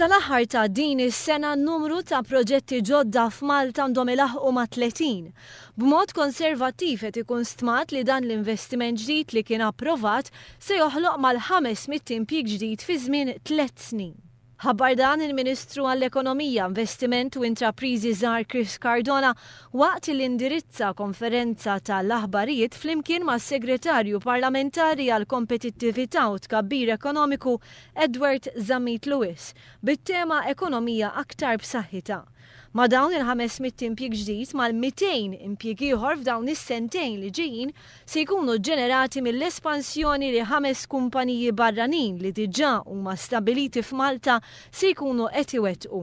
Sal-aħħar ta' din is-sena n-numru ta' proġetti ġodda f'Malta għandhom ilaħħqu ma' 30. B'mod konservattiv qed ikun stmat li dan l-investiment ġdid li kien approvat se joħloq mal-500 impjieg ġdid fi żmien tlett snin. Ħabbar dan il-Ministru għall-Ekonomija, Investiment u Intrapriżi Żgħar Chris Cardona waqt li indirizza konferenza ta' l-aħbarijiet flimkien mas-Segretarju Parlamentari għall-Kompetittività u Tkabbir Ekonomiku Edward Zammit Lewis bit-tema Ekonomija aktar b'saħħitha. Ma' dawn il-500 impjieg ġdid, mal-200 impjieg ieħor f'dawn is-sentejn li ġejjin se jkunu ġġenerati mill-espansjoni li ħames kumpaniji barranin li diġà huma stabbiliti f'Malta se jkunu qed iwettqu.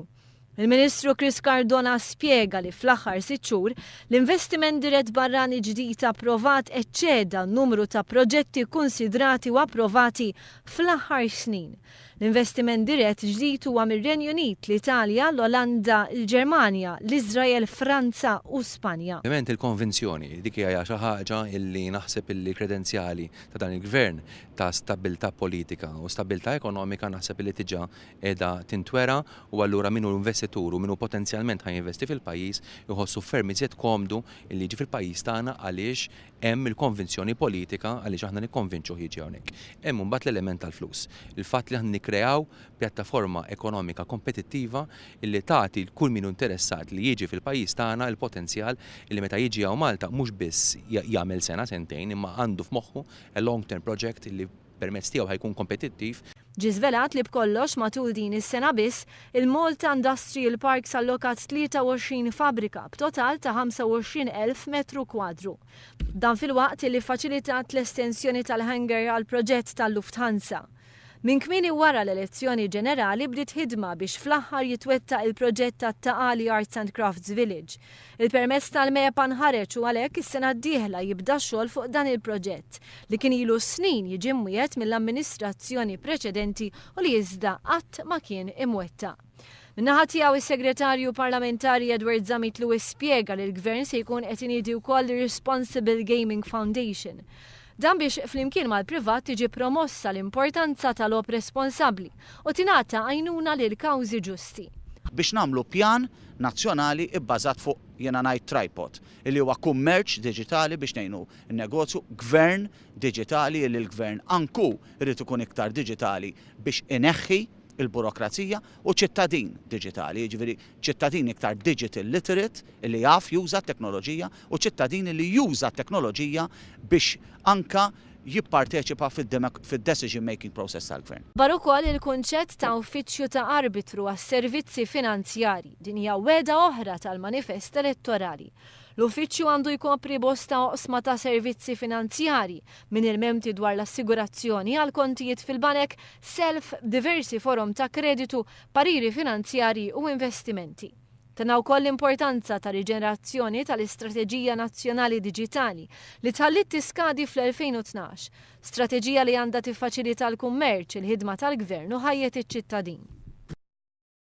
Il-Ministru Chris Cardona spjega li fl-aħħar sitt xhur, l-investiment dirett barrani ġdid approvat eċċeda n-numru ta' proġetti kkunsidrati u approvati fl-aħħar snin. L-investiment dirett ġdid huwa mir-Renju Unit, l-Italja, l-Olanda, il-Ġermanja, l-Iżrael, Franza u Spanja. Ovvjament il-konvinzjoni, dik hija xi ħaġa illi naħseb illi l-kredenzjali ta' dan il-Gvern ta' stabbiltà politika u stabbiltà ekonomika naħseb illi diġà qiegħda tintwera u allura min hu investitur u min hu potenzjalment ħa jinvesti fil-pajjiż iħossu ferm iżjed komdu illi jiġi fil-pajjiż tagħna għaliex Hemm il-konvinzjoni politika għaliex aħna nikkonvinċuh jiġi hawnhekk. Hemm imbagħad l-element tal-flus. Il-fatt li aħna nikkreaw pjattaforma ekonomika kompetittiva li tagħti 'l kull min hu interessat li jiġi fil-pajjiż tagħna l-potenzjal li meta jiġi hawn Malta mhux biss jagħmel sena, sentejn imma għandu f'moħħu a long term project li permezz tiegħu ħa jkun kompetittiv. Ġie żvelat li b'kollox matul din is-sena biss, il-Malta Industrial Parks allokat 23 fabbrika b'total ta' 25,000 metru kwadru. Dan filwaqt li ffaċilitat l-estensjoni tal-hangar għall-proġett tal-Lufthansa. Minn kmieni wara l-elezzjoni ġenerali bdiet ħidma biex fl-aħħar jitwettaq il-proġett tat-Ta' Qali Arts and Crafts Village. Il-permess tal-MEPA nħareġ u għalhekk is-sena d-dieħla jibda x-xogħol fuq dan il-proġett, li kien ilu s-snin jiġi mwiegħed mill-amministrazzjoni preċedenti u li iżda qatt ma kien imwettaq. Min-naħa tiegħu is-Segretarju Parlamentari Edward Zammit Lewis spjega li l-Gvern se jkun qed iniedi wkoll ir-Responsible Gaming Foundation. Dan biex flimkien mal-privat tiġi promossa l-importanza ta' logħob responsabbli u tingħata għajnuna lil kawżi ġusti. Biex nagħmlu pjan nazzjonali bbażat fuq, jiena ngħid tripod, illi huwa kummerċ diġitali biex ngħinu n-negozju, gvern diġitali illi l-gvern anku jrid ikun iktar diġitali biex ineħħi l-burokrazija u ċittadin diġitali, jiġifieri ċittadin iktar digital literate illi jaf juża t-teknoloġija u ċittadin illi juża t-teknoloġija biex anka jipparteċipa fid-decision making process tal-Gvern. Bar ukoll il-kunċett ta' uffiċċju ta' arbitru għas-servizzi finanzjarji. Din hija wegħda oħra tal-manifest elettorali. L-uffiċċju għandu jkopri bosta oqsma ta' servizzi finanzjarji, minn ilmenti dwar l-assigurazzjoni għal kontijiet fil-banek, self, diversi forom ta' kreditu, pariri finanzjarji u investimenti. Tenna wkoll l-importanza ta' riġenerazzjoni tal-Istrateġija Nazzjonali Diġitali, li tħalliet tiskadi fl-2012. Strateġija li għandha tiffaċilita l-kummerċ, il-ħidma tal-Gvern u ħajjet iċ-ċittadin.